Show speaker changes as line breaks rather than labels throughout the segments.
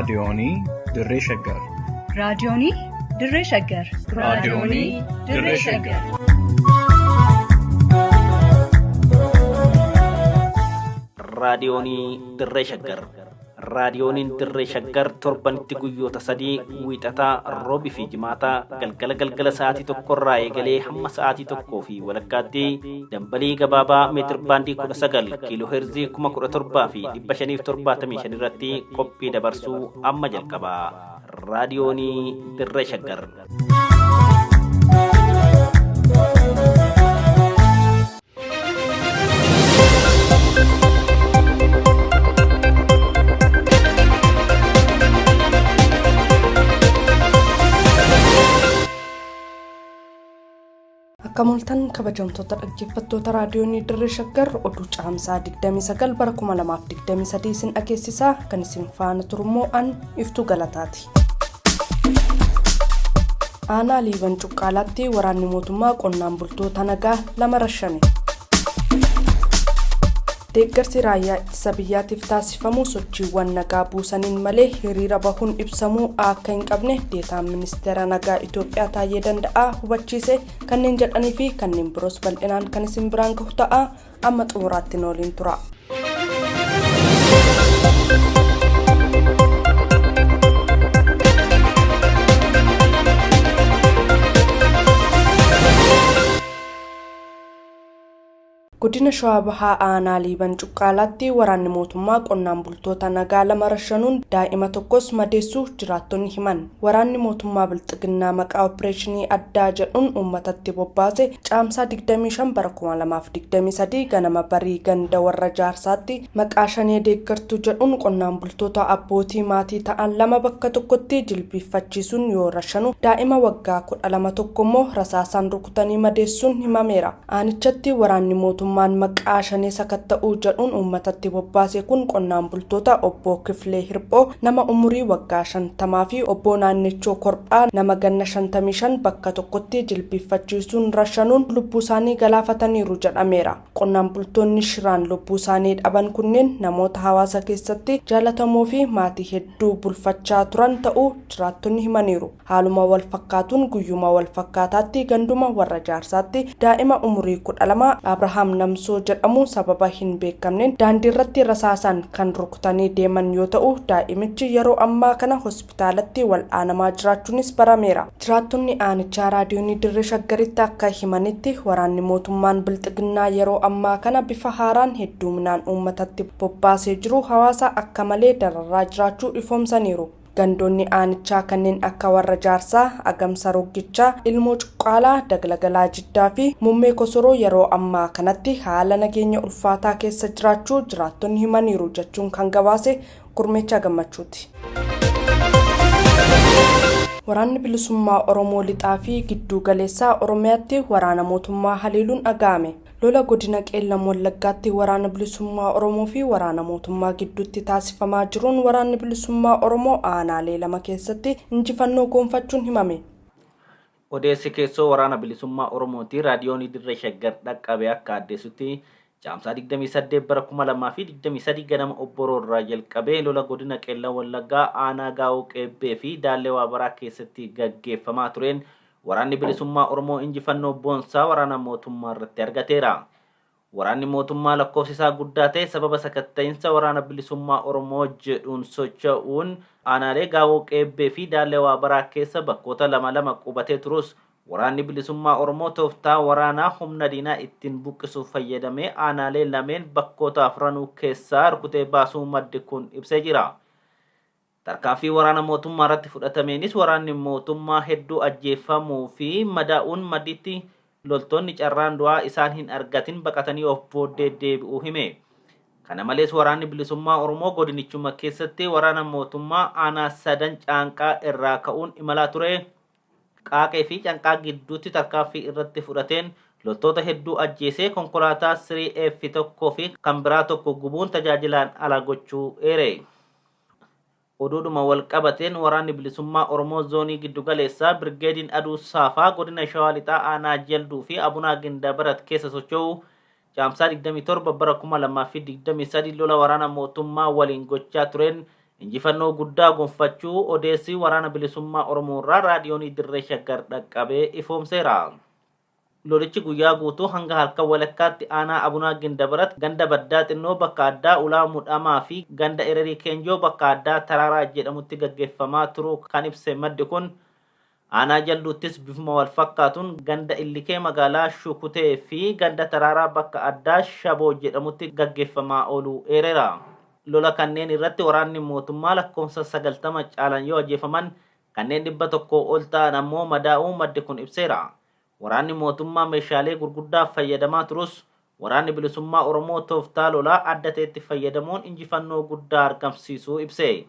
Raadiyoonii Dirree Shaggar.
Raadiyoonii Dirree Shaggar.
Raadiyoonii Dirree Shaggar.
Raadiyoonii Dirree Shaggar. Raadiyooniin Dirree Shaggar torbanitti guyyoota sadii wiixataa, roobii fi jimaataa galgala galgala sa'aatii tokkorraa eegalee hamma sa'aatii tokkoo fi walakkaatti dambalii gabaabaa meetir baandii 19 kiiloo heerzii 17,575 irratti qophii dabarsuu amma jalqaba. Raadiyoonii Dirree Shaggar.
Akka mooltan kabajamtoota dhaggeeffattoota raadiyoonii Dirree Shaggar oduu caamsaa 29 bara 2023 isin dhageessisaa kan isin faana turummoo an iftuu galataati. Aanaa Liiban Cuqqaalaatti waraanni mootummaa qonnaan bultoota nagaa lama rashane. Deeggarsi raayyaa ittisa biyyaatiif taasifamu sochiiwwan nagaa buusaniin malee hiriira bahuun ibsamuu akka hin qabne deetaan ministeera nagaa Itoophiyaa Taayyee Danda'aa hubachiise kanneen jedhanii fi kanneen biroos bal'inaan kan isin biraan gahu ta'a amma xumuraatti nu waliin tura. Godina Shawaa Bahaa Aanaa Liiban Cuqqaalaatti waraanni mootummaa qonnaan bultoota nagaa lama rashanuun daa'ima tokkos madeessuu jiraattonni himan. Waraanni mootummaa Bilxiginnaa maqaa opereeshinii addaa jedhuun uummatatti bobbaase caamsaa 25 bara 2023 ganama barii ganda warra jaarsaatti maqaa shanee deeggartuu jedhuun qonnaan bultoota abbootii maatii ta'an lama bakka tokkotti jilbiiffachiisuun yoo rashanu daa'ima waggaa 12 tokko immoo rasaasaan rukutanii madeessuun himameera. Aanichatti waraanni mootummaan maqaa shanee sakatta'uu jedhuun uummatatti bobbaase kun qonnaan bultoota obbo Kifilee Hirphoo nama umurii waggaa 50 fi obbo Naannechoo Korphaa nama ganna 55 bakka tokkotti jilbiiffachiisuun rashanuun lubbuu isaanii galaafataniiru jedhameera. Qonnaan bultoonni shiraan lubbuu isaanii dhaban kunneen namoota hawaasa keessatti jaalatamoo fi maatii hedduu bulfachaa turan ta'uu jiraattonni himaniiru. Haaluma wal fakkaatuun guyyuma wal fakkaataatti ganduma warra jaarsaatti daa'ima umurii 12 Abrahaam Namsoo jedhamu sababa hin beekamneen daandiirratti rasaasaan kan rukutanii deeman yoo ta'u daa'imichi yeroo ammaa kana hospitaalatti wal'aanamaa jiraachuunis barameera. Jiraattonni aanichaa raadiyoonii Dirree Shaggaritti akka himanitti waraanni mootummaan Bilxiginnaa yeroo ammaa kana bifa haaraan hedduminaan uummatatti bobbaasee jiru hawaasa akka malee dararaa jiraachuu ifoomsaniiru. Gandoonni aanichaa kanneen akka warra jaarsaa, agamsa roggichaa, ilmoo cuqqaalaa, daglagalaa jiddaa fi muummee kosoroo yeroo ammaa kanatti haala nageenya ulfaataa keessa jiraachuu jiraattonni himaniiru jechuun kan gabaase Gurmeechaa Gammachuuti. Waraanni bilisummaa Oromoo lixaa fi gidduu galeessaa Oromiyaatti waraana mootummaa haleeluun dhaga'ame. Lola godina Qeellam Wallaggaatti waraana bilisummaa Oromoo fi waraana mootummaa gidduutti taasifamaa jiruun waraanni bilisummaa Oromoo aanaalee lama keessatti injifannoo goonfachuun himame.
Odeessi keessoo waraana bilisummaa Oromootii raadiyoonii Dirree Shaggar dhaqqabe akka addeessutti caamsaa 28 bara 2023 ganama obboroo irraa jalqabee lola godina Qeellam Wallaggaa aanaa Gaawoo Qeebbee fi Daallee Waabaraa keessatti gaggeeffamaa tureen Waraanni Bilisummaa Oromoo injifannoo boonsaa waraana mootummaa irratti argateera. Waraanni mootummaa lakkoofsi isaa guddaa ta'e sababa sakatta'insa waraana bilisummaa Oromoo jedhuun socho'uun aanaalee Gaawoo Qeebbee fi Daallee Waabaraa keessa bakkoota lama lama qubatee turus waraanni bilisummaa Oromoo tooftaa waraanaa humna diinaa ittiin buqqisuuf fayyadamee aanaalee lameen bakkoota afranuu keessaa rukutee baasuu maddi kun ibsee jira. Tarkaanfii waraana mootummaa irratti fudhatameenis waraanni mootummaa hedduu ajjeefamuu fi madaa'uun maddiitti loltoonni carraan du'aa isaan hin argatin baqatanii of booddee deebi'uu hime. Kana malees waraanni bilisummaa Oromoo godinichuma keessatti waraana mootummaa aanaa sadan caanqaa irraa ka'uun imalaa ture Qaaqee fi Canqaa gidduutti tarkaanfii irratti fudhateen loltoota hedduu ajjeesee konkolaataa 3F tokkoo fi kan biraa tokko gubuun tajaajilaan ala gochuu eere. Oduudhuma wal qabateen Waraanni Bilisummaa Oromoo Zoonii Giddu Galeessaa Birgeediin Aduu Saafaa Godina Shawaa Lixaa Aanaa Jalduu fi Abunaa Gindabarat keessa socho'u Caamsaa 27 bara 2023 lola waraana mootummaa waliin gochaa tureen injifannoo guddaa gonfachuu odeessi Waraana Bilisummaa Oromoo irraa Raadiyoonii Dirree Shaggar dhaqqabee ifoomseera. Lolichi guyyaa guutuu hanga halkan walakkaatti aanaa Abunaa Gindabarat ganda Baddaa Xinnoo bakka addaa Ulaa Mudhamaa fi ganda Ererii Keenjoo bakka addaa Taraaraa jedhamutti gaggeeffamaa turuu kan ibse maddi kun, aanaa Jalduuttis bifuma wal fakkaatuun ganda Illikee magaalaa Shukutee fi ganda Taraaraa bakka addaa Shaboo jedhamutti gaggeeffamaa ooluu eereera. Lola kanneen irratti waraanni mootummaa lakkoofsa 90 caalan yoo ajjeefaman, kanneen 100 ol ta'an ammoo madaa'uu maddi kun ibseera. Waraanni mootummaa meeshaalee gurguddaa fayyadamaa turus, Waraanni Bilisummaa Oromoo tooftaa lolaa adda ta'etti fayyadamuun injifannoo guddaa argamsiisuu ibse.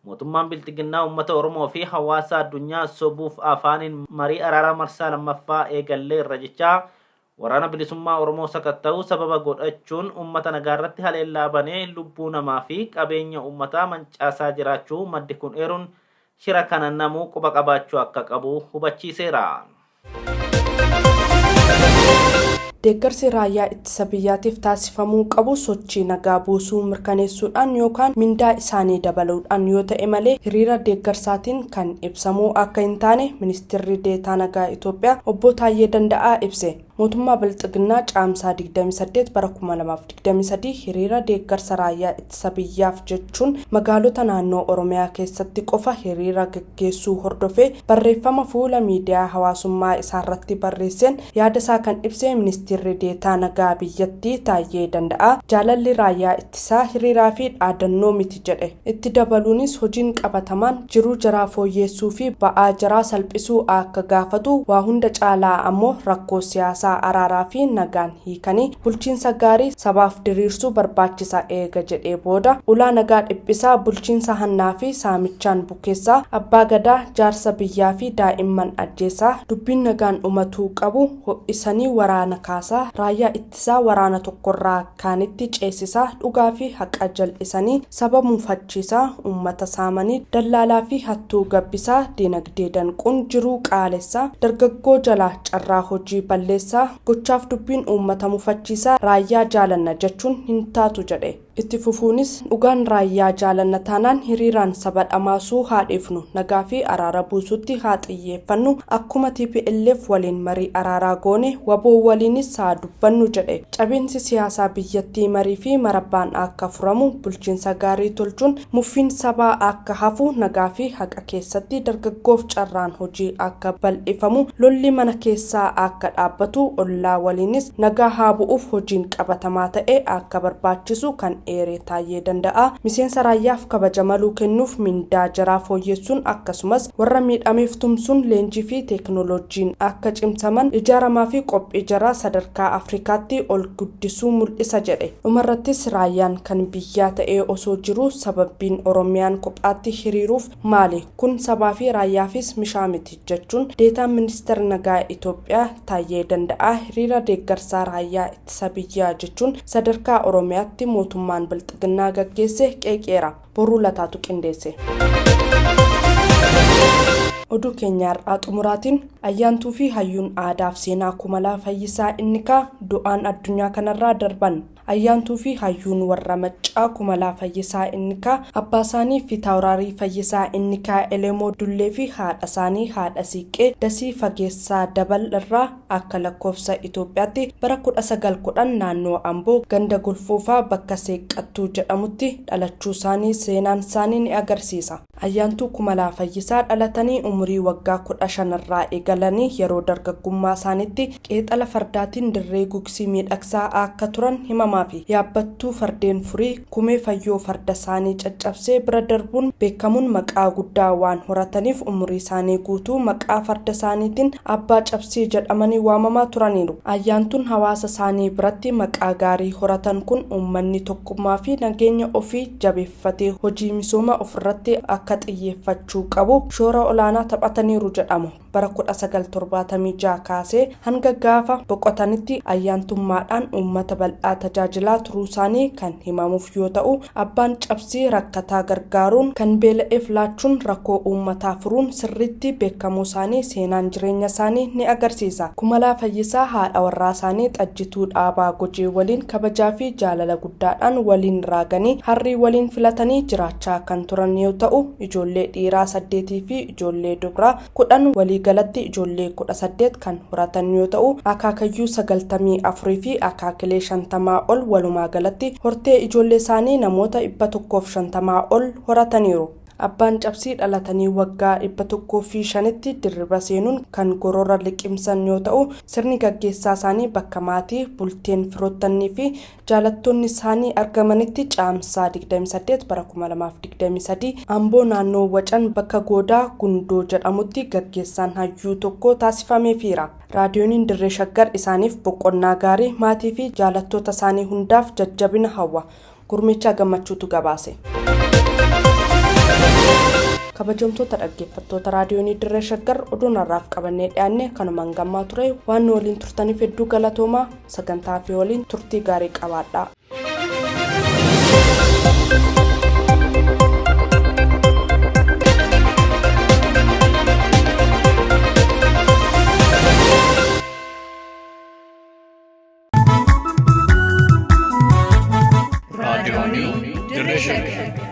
Mootummaan Bilxiginnaa uummata Oromoo fi hawaasa addunyaa sobuuf afaaniin marii araaraa marsaa lammaffaa eegalleerra jechaa Waraana Bilisummaa Oromoo sakatta'uu sababa godhachuun uummata nagaarratti haleellaa banee lubbuu namaa fi qabeenya uummataa mancaasaa jiraachuu maddi kun eeruun, shira kana namuu quba qabaachuu akka qabu hubachiiseera.
Deeggarsi raayyaa ittisa biyyaatiif taasifamuu qabu sochii nagaa buusuu mirkaneessuudhaan yookaan mindaa isaanii dabaluudhaan yoo ta'e malee hiriira deeggarsaatiin kan ibsamuu akka hin taane Ministirri Deetaa Nagaa Itoophiyaa Obbo Taayyee Danda'aa ibse. Mootummaa Bilxiginnaa Caamsaa 28 bara 2023 hiriira deeggarsa raayyaa ittisa biyyaaf jechuun magaalota naannoo Oromiyaa keessatti qofa hiriira gaggeessuu hordofee barreeffama fuula miidiyaa hawaasummaa isaarratti barreesseen yaada isaa kan ibse Ministirri Deetaa Nagaa biyyattii Taayyee Danda'aa, jaalalli raayyaa ittisaa hiriiraa fi dhaadannoo miti jedhe. Itti dabaluunis hojiin qabatamaan jiruu jaraa fooyyeessuu fi ba'aa jaraa salphisuu akka gaafatu, waa hunda caalaa ammoo rakkoo siyaasaa araaraa fi nagaan hiikanii bulchiinsa gaarii sabaaf diriirsuu barbaachisa eega jedhee booda, ulaa nagaa dhiphisaa, bulchiinsa hannaa fi saamichaan bukeessaa, abbaa gadaa, jaarsa biyyaa fi daa'imman ajjeesaa, dubbiin nagaan dhumatuu qabu ho'isanii waraana kaasaa, raayyaa ittisaa waraana tokkorraa kaanitti ceesisaa, dhugaa fi haqa jal'isanii saba mufachiisaa, uummata saamanii dallaalaa fi hattuu gabbisaa, dinagdee danquun jiruu qaalessaa, dargaggoo jalaa carraa hojii balleessaa, gochaaf dubbiin uummata mufachiisaa raayyaa jaalanna jechuun hin taatu jedhe. Itti fufuunis dhugaan raayyaa jaalanna taanaan hiriiraan saba dhamaasuu haa dhiifnu, nagaa fi araara buusutti haa xiyyeeffannu, akkuma TPLF waliin marii araaraa goone WBO waliinis haa dubbannu jedhe. Cabiinsi siyaasaa biyyattii marii fi marabbaan akka furamu, bulchiinsa gaarii tolchuun muffiin sabaa akka hafu, nagaa fi haqa keessatti dargaggoof carraan hojii akka bal'ifamu, lolli mana keessaa akka dhaabbatu, ollaa waliinis nagaa haa bu'uuf hojiin qabatamaa ta'e akka barbaachisu kan eeree Taayyee Danda'aa, miseensa raayyaaf kabaja maluu kennuuf mindaa jaraa fooyyessuun, akkasumas warra miidhameef tumsuun leenjii fi teeknooloojiin akka cimsaman, ijaaramaa fi qophii jaraa sadarkaa Afrikaatti ol guddisuu mul'isa jedhe. Dhumarrattis raayyaan kan biyyaa ta'ee osoo jiruu sababbiin Oromiyaan kophaatti hiriiruuf maali? Kun sabaa fi raayyaafis mishaa miti jechuun deetaan ministeera nagaa Itoophiyaa Taayyee Danda'aa hiriira deeggarsaa raayyaa ittisa biyyaa jechuun sadarkaa Oromiyaatti mootummaan Bilxiginnaa gaggeesse qeeqeera. Boruu Lataatu qindeesse. Oduu keenya har'aa xumuraatiin, ayyaantuu fi hayyuun aadaaf seenaa Kumalaa Fayyisaa Innikaa du'aan addunyaa kanarraa darban. Ayyaantuu fi hayyuun warra Maccaa Kumalaa Fayyisaa Innikaa abbaa isaanii Fiitaawuraarii Fayyisaa Innikaa Elemoo Dullee fi haadha isaanii Haadha Siiqqee Dasii Fageessaa Dabal irraa akka lakkoofsa Itoophiyaatti bara 1910 naannoo Amboo ganda Gulfuufaa bakka Seeqqattuu jedhamutti dhalachuu isaanii seenaan isaanii ni agarsiisa. Ayyaantuu Kumalaa Fayyisaa dhalatanii umurii waggaa 15 irraa eegalanii yeroo dargaggummaa isaaniitti qeexala fardaatiin dirree gugsii miidhagsaa akka turan himamaafi. Yaabbattuu fardeen furii Kumee Fayyoo farda isaanii caccabsee bira darbuun beekamuun maqaa guddaa waan horataniif umurii isaanii guutuu maqaa farda isaaniitiin Abbaa Cabsii jedhamanii waamamaa turaniiru. Ayyaantuun hawaasa isaanii biratti maqaa gaarii horatan kun uummanni tokkummaa fi nageenya ofii jabeeffatee hojii misooma ofirratti akka xiyyeeffachuu qabu shoora olaanaa taphataniiru jedhamu. bara 1976 kaasee hanga gaafa boqotanitti ayyaantummaadhaan uummata bal'aa tajaajilaa turuu isaanii kan himamuuf yoo ta'u, abbaan cabsii rakkataa gargaaruun kan beela'eef laachuun rakkoo uummataa furuun sirriitti beekamuu isaanii seenaan jireenya isaanii ni agarsiisa. Kumalaa Fayyisaa haadha warraa isaanii Xajjituu Dhaabaa Gojee waliin kabajaa fi jaalala guddaadhaan waliin raaganii harrii waliin filatanii jiraachaa kan turan yoo ta'u, ijoollee dhiiraa 8 fi ijoollee dubaraa 10 waliigalatti ijoollee 18 kan horatan yoo ta'u, akaakayyuu 94 fi akaakilee 50 ol walumaa galatti hortee ijoollee isaanii namoota 150 ol horataniiru. Abbaan cabsii dhalatanii waggaa 105tti dirriba seenuun kan gorora liqimsan yoo ta'u, sirni gaggeessaa isaanii bakka maatii, bulteen, firoottanii fi jaalattoonni isaanii argamanitti caamsaa 28 bara 2023 Amboo naannoo Wacan bakka Goodaa Gundoo jedhamutti gaggeessaan hayyuu tokko taasifameefiira. Raadiyooniin Dirree Shaggar isaaniif boqonnaa gaarii, maatii fi jaalattoota isaanii hundaaf jajjabina hawwa. Gurmichaa Gammachuutu gabaase. Kabajamtoota dhaggeeffattoota raadiyoonii Dirree Shaggar, oduun har'aaf qabannee dhiyaanne kanumaan gammaa ture. Waan nu waliin turtaniif hedduu galatoomaa. Sagantaa fi waliin turtii gaarii qabaadhaa.
Raadiyoonii Dirree Shaggar.